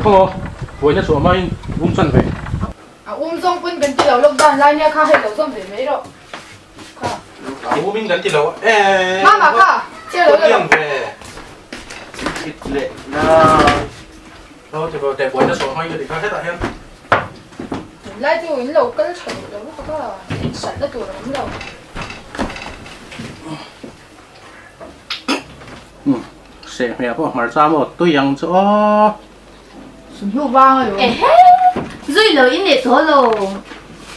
Khaw buaina chhuah hmain um chan ve. A um zawng pawn kan ti lo lockdown lai nia kha hei lo zawm ve mai rawh kha. A um in kan ti lo e. Mama kha che lo lo. Ve. Thit leh na. Lo ti bo te buaina chhuah hmain ka ti kha hetah hian. Tunlai chu in lo kal tha duh lo lutuk a, inhranna tur a awm lo. Umm sehhmeh pawh hmarcha maw tui ang chu aw. Sumhnu vang a lo. Ehe! Zui lo in leh tawh lo.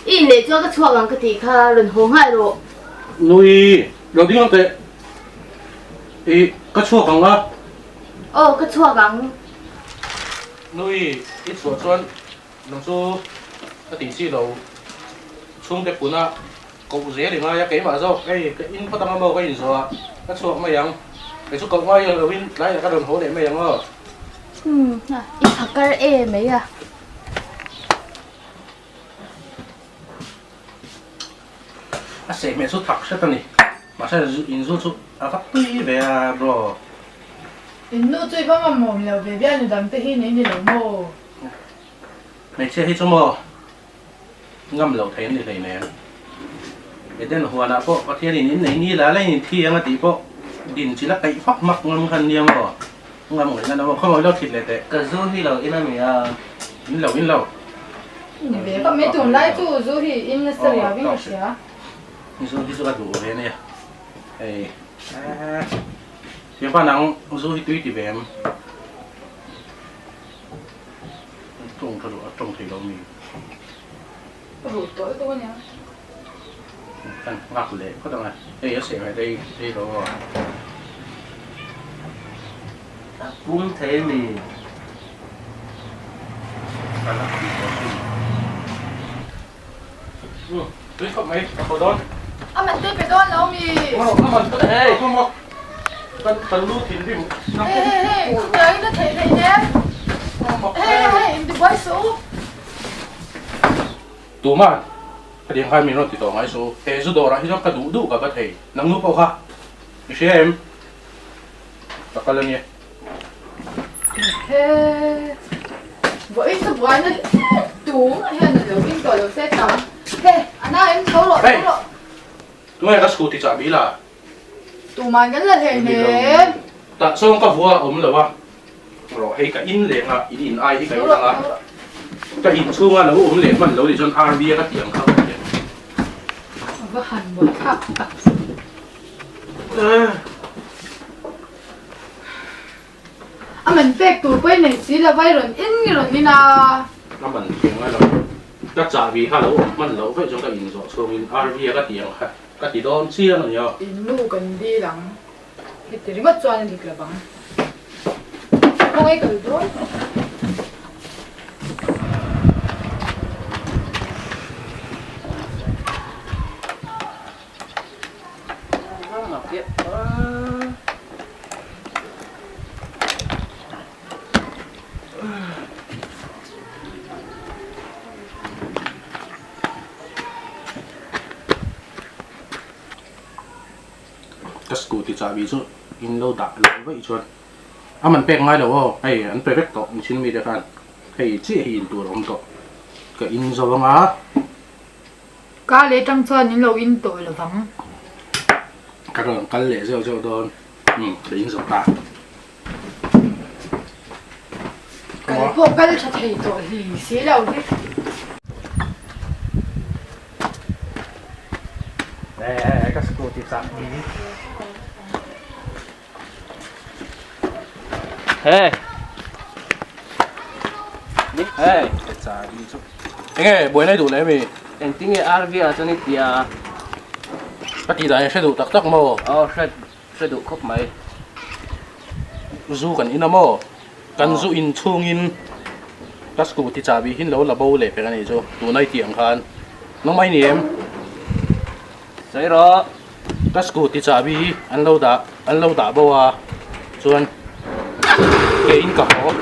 I in leh chuan ka chhuak ang ka tih kha rawn haw nghal rawh. Nui, lo ding ang teh. I ka chhuak ang a. Aw ka chhuak ang. Nui, i chhuah chuan nang chu ka tih chi lo. Chhungte puna koh zel i ngai a, keimah zawk hei ka in phawt anga maw ka inzawh a, ka chhuak mai ang. Kei chu koh ngai lo in tlaiah ka rawn haw leh mai ang aw. Umm, i phakar e mai a. A sehhmeh chu thak hret a ni. Mahse inzu chu a va tui ve a bro. In nu chu i va mamawm lo ve bialnu dang te hi nei ni lo maw? Hmeichhia hi chu maw ngam loh thei an ni hleinem. Eden huanah pawh Pathianin in nei ni la la in thi ang a tih pawh din chi la kaih fak mak ngam khan nia maw? Ngam ngaih na maw? Khawngaih lo thit leh teh. Ka zu hi lo in a mi a. In lo in lo. Ni ve ka mai tunlai chu zu hi in nasa riau in ka hria. Zu hi chu ka duh ve ania. Hei Siampa nang zu hi tui ti ve em? Tawng tha duh a tawng thei lo mi. Ka ruh tawh lutuk ania. Kan nghak leh phawt ang a. Hei a seh mai te ei lo aw. A pum thei mi. Ka la ti tawh sin. Um tui khawp mai ka haw dawn. A man te pe dawn lo mi. Aw a man te hei khawm maw. Kan kan lu thinrim. Hei hei hei chutiang in a theih theih nen. Hei hei hei in ti buai suh u. Tuma hetiang khan min rawn ti tawh ngai suh u. He zu dawrah hi chuan ka duh duh ka va thei. Nang nu pawh kha i hria em? Ka kal ania. He vawiin chu buaina tumah hian a lo in tawh lo se ta. He a na em tho rawh tho rawh. Tunge ka scooty chahbi la? Tuman kan la hlei hle. Tah chuan ka vua a awm lo a, rawh hei ka in leng a, in in ai hi ka in ang a, ka in chhunga lo awm leh hman lo nih chuan RV a ka tih ang kha ka ti ang. A va han buai thlak tak. A man pek tur pawh i nei si lo va, i rawn in i rawn in a. A man thing a lo, ka chahbi kha lo awm hman loh vek chuan ka in zawh chhungin RV a ka tih ang kha. Ka ti dawn chiang a nia. In nu kan dil ang. Heti ringawt chuan a dik lo vang. Khawngaih kal dawn. Ka scooty chahbi chu in lo dah lo vaih chuan a man pek ngai lo aw, hei an pe vek tawh mihring mite khan hei chiah hi in tur a awm tawh ka in zo anga. Ka leh tang chuan in lo in tawh lo vang. Ka rawn kal leh zeuh zeuh dawn umm ka in zo ta. Kal pawh kal tha thei tawh hli si lo hi. Eh ka scooty chak ni. Hey. Hey. Enge buai nei duh leh mi? Engtin nge RV ah chuan i tia? Ka tih dan hi hre duh tak tak maw? Aw hre Hre duh khawp mai. Zu kan in a maw? Kan zu in chhungin ka scooty chahbi hi lo la bo leh pek a nih chu. Tuna i tih ang khan nang mai ni em? Sawi rawh. Ka scooty chahbi an lo dah an lo dah bo a chuan ke in ka haw.